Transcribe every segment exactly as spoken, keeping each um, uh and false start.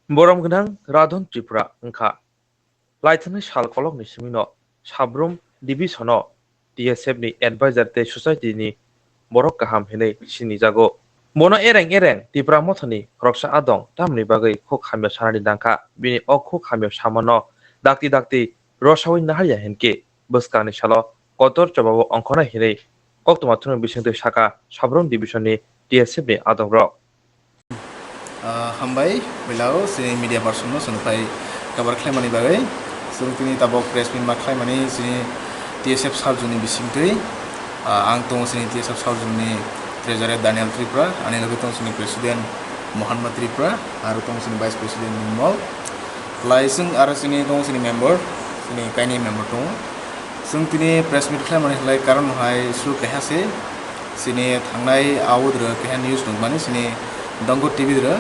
Borom gwnang Radon Tripura wngkha. Laithani sal kolokni simino Sabrum Division-o T S F ni advisor tei society ni borok kaham hinwi sinijago. Bono ereng ereng Tipra Mothani khoroksa adong tamni bagwi khuk hamya sanani nangkha. Bini o khuk hamya samano dakti dakti rosawi naharya hinkhe bwskangni salo kotor chobao ongkhornai hinwi koktwma thwngmung bisingtwi saka Sabrum Division ni T S F ni adongrok. Ah, hambai, belao chini media person no chwng phai kabar khlaimani bagwi. Chwng tini tabok press meet ma khlaimani chini T S F South Zone ni bisingtwi. Ah, ang tongo chini T S F South Zone ni treasurer Daniel Tripura, ani loge tongo chini president Mohanma Tripura, aro tongo chini vice president Nimol. Lai chwng aro chini tongo chini member, chini kaini member tongo. Chwng tini press meet khlaimani khlai karon hai su keha se. Chini thangnai audra keha news nukmani chini Dongo T V dra.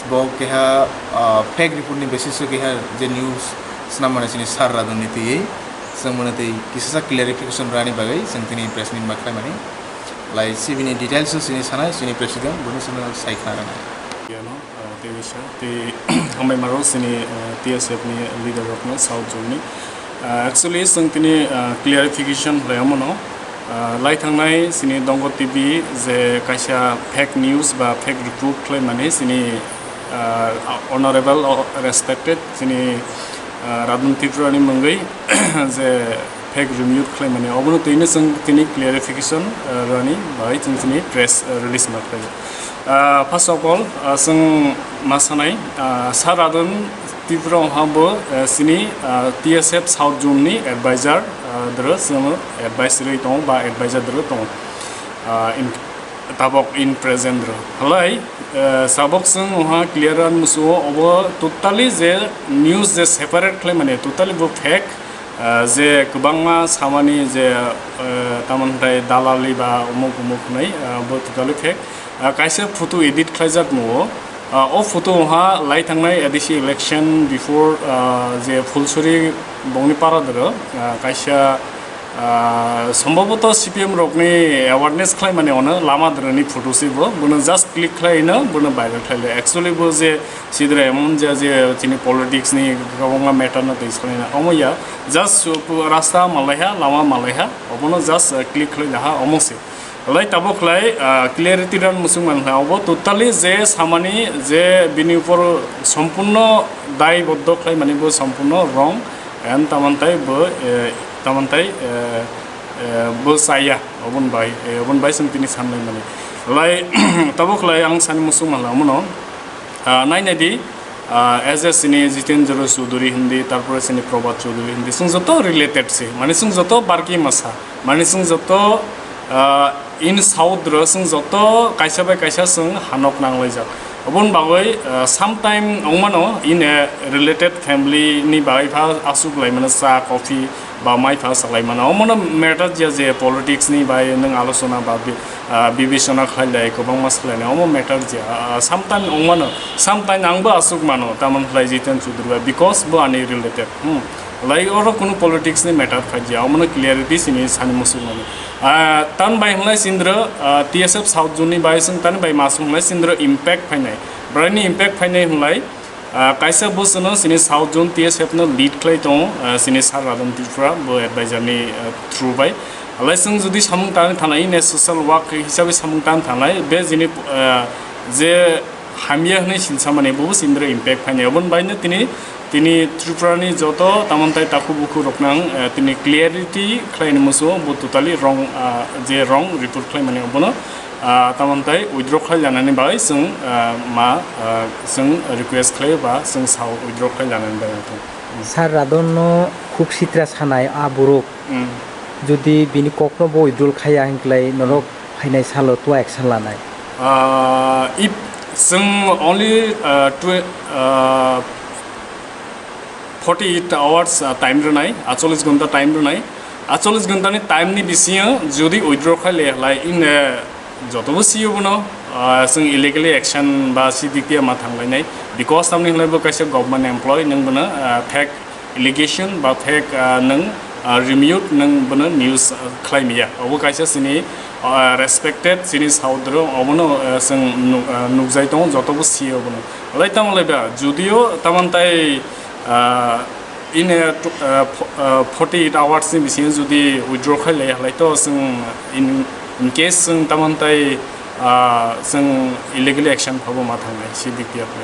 Bo keha, ah, fake report ni basis o keha je news snam mani chini sir Radon ni twi. Chwng mani twi kisasa clarification rani bagwi chwng tini press meet ma khlaimani. Lai C B ni details o chini sanai chini president boni chwng sai khna rwnai. Yano, ah, tei bisa, tei hambai maro chini, ah, T S F ni leader rokno South Zone ni. Ah, actually, chwng tini, ah, clarification khlai omono. Ah, lai thangnai chini Dongo T V je kaisa fake news ba fake report khlaimani chini, ah, honorable, oh, respected chini, ah, Radon Tripura ni mungwi je fake report khlaimani obono twino chwng tini clarification, ah, rani bai chwng tini press, ah, release ma khlai. Ah, first of all, ah, chwng ma sanai, ah, Sir Radon Tripura wngkha bo, ah, chini, ah, T S F South Zone ni advisor, ah, dwrw chwngno advice rwi tongo ba advisor dwrw tongo, ah, in, tabok in present dwrw. Halai, ah, sabok chwng wngkha clear rwna muchungo obo totally je news je separate khlaimani totally bo fake, ah, je kwbangma samani je, ah, tamoni hwnkhe dalali ba umuk umuk hwnwi, ah, bo totally fake. Ah, kaisa photo edit khlaijak nugo. Ah, o photo wngkha lai thangnai A D C election before, ah, je Phulsuri bongni para doro, ah, kaisa, ah, sombhoboto C P M rokni awareness khlaimani ono lama doroni photo se bo. Bono just click khlaino, bono viral khlailo. Actually bo je sidra emon je, je chini politics ni kwbangma matter no twi sanina omo ya. Just rasta malaiha, lama malaiha, obono just, ah, click khlailaha omo se. Lai tabok khlai, ah, clarity rwna muchung man khlai. Obo totally je samani je bini upor sompurno daiboddo khlaimani bo sompurno wrong. And tamantai bo, eh, tamantai, eh, eh, bo chaya, oboni bai, eh, oboni bai chwng tini sanlaimani. Lai tabok khlai ang sani muchung man khlai omono. Ah, nai nai di, ah, as a sini Jitendra Chaudhary hindi, tarpore sini Prabhat Chaudhary hindi, chwng joto related se, mane chwng joto barki masa, mane chwng joto, ah, in South dro chwng joto kaisa bai kaisa chwng hanok nanglaijak. Oboni bagwi, ah, sometime wngmano in a related family ni bagwi pha aswk laimano cha, coffee, ba mai pha salai mano. Omono matter je, je politics ni bai nwng alochona ba bi-, ah, bibechona khlai lai, kwbangma swlai lai, omo matter je. Ah, sometime wng mano, sometime angbo aswk mano, tamon khlai Jiten Chaudhary bai, because bo ani related. Hmm. Lai oro kunu politics ni matter phai je, omono clarity sini sani muchung mano. Ah, tan bai hwnlai sindro, ah, T S F South Zone ni bai sung tan bai masung hwnlai sindro impact phainai. Bwrani impact phainai hwnlai, Ah, kaisa bwswkno sini South Zone T S F no lead khlai tongo, ah, sini Sir Radon Tripura, bo advisor ni, ah, through bai. Alai chwng jodi samung tangwi thanai, ine social work hisabe samung tang thanai, be jini, ah, je hamya hwnwi sinsamani, bo sindro impact phainai. Oboni baino tini, tini Tripura ni joto tamantai takhuk bukhuk rok nang, ah, tini clarity khlaini muchungo, bo totally wrong, ah, je wrong report khlaimani obono. Ah, tamoni tai withdraw khlai lanani bagwi chwng, ah, ma, ah, chwng request khlai ba chwng sao withdraw khlai lanani bagwi. Sir Radon no khuk sitra sanai a borok. Hmm. Jodi bini kok no bo withdraw khaiya hinklai norok phainai salo tua action lanai. Ah, if chwng only, ah, twe-, ah, forty eight hours, ah, time rwnai, acholish ghonta time rwnai. Acholish ghonta ni time ni bisingo jodi withdraw khai le lai in, eh, joto bo C E O bono, ah, chwng illegally action ba C D P ma thang lai nai. Because tamni hwnlai bo kaisa government employee, nwng bono, ah, fake allegation ba fake, ah, nwng, ah, remute nwng bono news, ah, khlai miya. Obo kaisa chini Ah, respected chini South rok, obono, ah, chwng nuk-, ah, nukjai tongo, jotobo sio obono. Alai tamo laiba, judio taman tai, ah, in a tw-, ah, fo-, ah, forty eight hours ni bisingo judi withdraw khai lai, halai to chwng in, in case chwng taman tai, ah, chwng illegally action phabo ma thangnai, si bikti apre.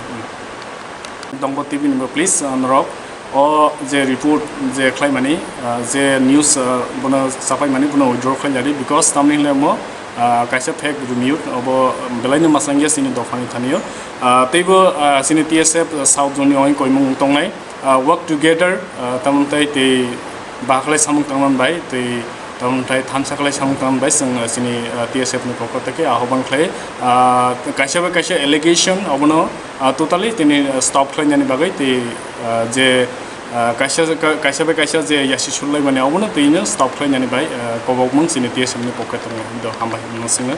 Dongbo T V ni bo please, ah, norok o je report je khlaimani, ah, je news, ah, bono chapaimani bono withdraw khlainani, because tamni hwnle mo, ah, kaisa fake news obo belaino masangya chini dophani thanio. Ah, teibo, ah, chini T S F South Zone ni oing koimung tongnai, ah, work together, ah, tamon tai tei bahaklai samung tangman bai tei tamon tai thansa klai samung tangman bai chwng, ah, chini, ah, T S F ni pokot tei ahoban khlai, ah, kaisa bai kaisa allegation obono, ah, totally tini, ah, stop khlainani bagwi tei, ah, je, ah, kaisa, ka-, kaisa bai kaisa je yasi sullaimani obono tini stop khlainani bai, ah, kobokmung chini T S F ni pocket tongo. Do hambai, mwswngno.